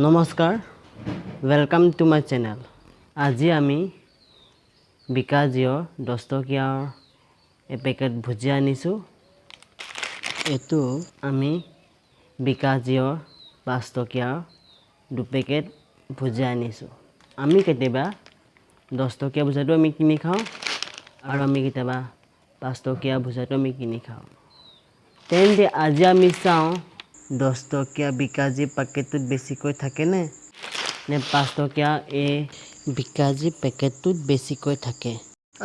নমস্কাৰ, welcome to my channel. আজি আমি বিকাজীৰ 10 টকীয়াৰ এপেকেট ভুজিয়া আনিছোঁ। এইটো আমি বিকাজীৰ 5 টকীয়াৰ দুপেকেট ভুজিয়া আনিছোঁ। আমি কেতিয়াবা 10 টকীয়া ভুজিয়াটো আমি কিনি খাওঁ আৰু আমি কেতিয়াবা 5 টকীয়া ভুজিয়াটো আমি কিনি খাওঁ। তেন্তে আজি আমি চাওঁ, 10 টকীয়া বিকাজী পেকেটটোত বেছিকৈ থাকেনে নে 5 টকীয়া এই বিকাজী পেকেটটোত বেছিকৈ থাকে?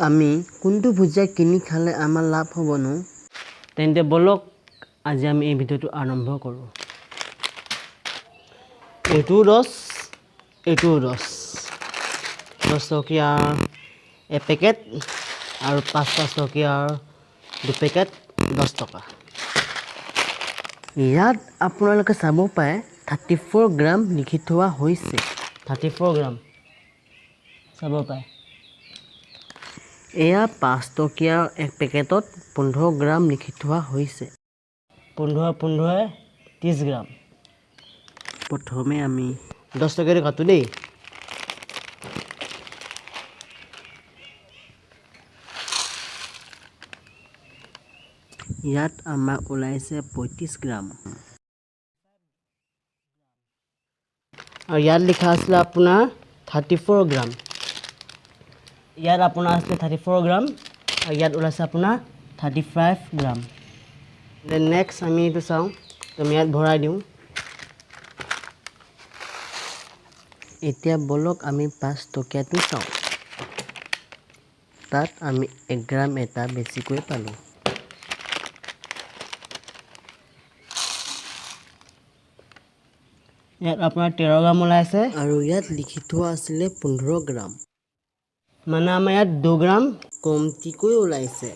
আমি কোনটো ভুজিয়া কিনি খালে আমাৰ লাভ হ'বনো? তেন্তে ব'লক, আজি আমি এই ভিডিঅ'টো আৰম্ভ কৰোঁ। এইটোও 10, এইটোও 10। 10 টকীয়া এপেকেট আৰু 5 5 টকীয়াৰ দুপেকেট 10 টকা। ইয়াত আপোনালোকে চাব পাৰে, 34 গ্ৰাম লিখি থোৱা হৈছে। 34 গ্ৰাম চাব পাৰে। এয়া 5 টকীয়া এক পেকেটত 15 গ্ৰাম লিখি থোৱা হৈছে। 15 15 30 গ্ৰাম। প্ৰথমে আমি 10 টকীয়াটো কাটো দেই। ইয়াত আমাৰ ওলাইছে 35 গ্ৰাম আৰু ইয়াত লিখা আছিলে আপোনাৰ 34 গ্ৰাম। ইয়াত আপোনাৰ আছিলে 34 গ্ৰাম আৰু ইয়াত ওলাইছে আপোনাৰ 35 গ্ৰাম। Then next আমি এইটো চাওঁ। আমি ইয়াত ভৰাই দিওঁ। এতিয়া ব'লক, আমি 5 টকীয়াটো চাওঁ। তাত আমি 1 গ্ৰাম এটা বেছিকৈ পালোঁ। ইয়াত আপোনাৰ 13 গ্ৰাম ওলাইছে আৰু ইয়াত লিখি থোৱা আছিলে 15 গ্ৰাম। মানে আমাৰ ইয়াত 2 গ্ৰাম কমটিকৈ ওলাইছে।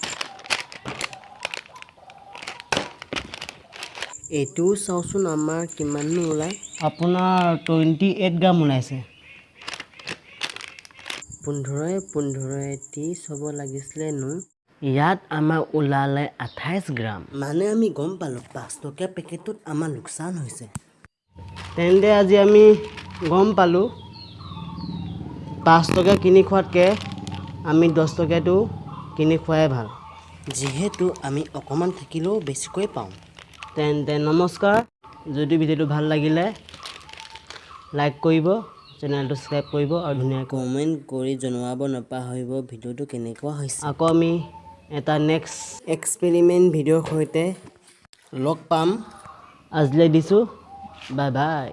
এইটোও চাওঁচোন, আমাৰ কিমাননো ওলায়। আপোনাৰ 28 গ্ৰাম ওলাইছে। 15ই 15ই 30 হ'ব লাগিছিলে নো। ইয়াত আমাৰ ওলালে 28 গ্ৰাম। মানে আমি গম পালোঁ, 5 টকীয়া পেকেটটোত আমাৰ লোকচান হৈছে। তেন্তে আজি আমি গম পালোঁ, 5 টকীয়া কিনি খোৱাতকৈ আমি 10 টকীয়াটো কিনি খোৱাই ভাল, যিহেতু আমি অকণমান থাকিলেও বেছিকৈ পাওঁ। তেন্তে নমস্কাৰ। যদি ভিডিঅ'টো ভাল লাগিলে লাইক কৰিব, চেনেলটো ছাবস্ক্ৰাইব কৰিব আৰু ধুনীয়াকৈ কমেণ্ট কৰি জনাব নাপাহৰিব ভিডিঅ'টো কেনেকুৱা হৈছে। আকৌ আমি এটা নেক্সট এক্সপেৰিমেণ্ট ভিডিঅ'ৰ সৈতে লগ পাম। আজিলৈ দিছোঁ, বাই বাই।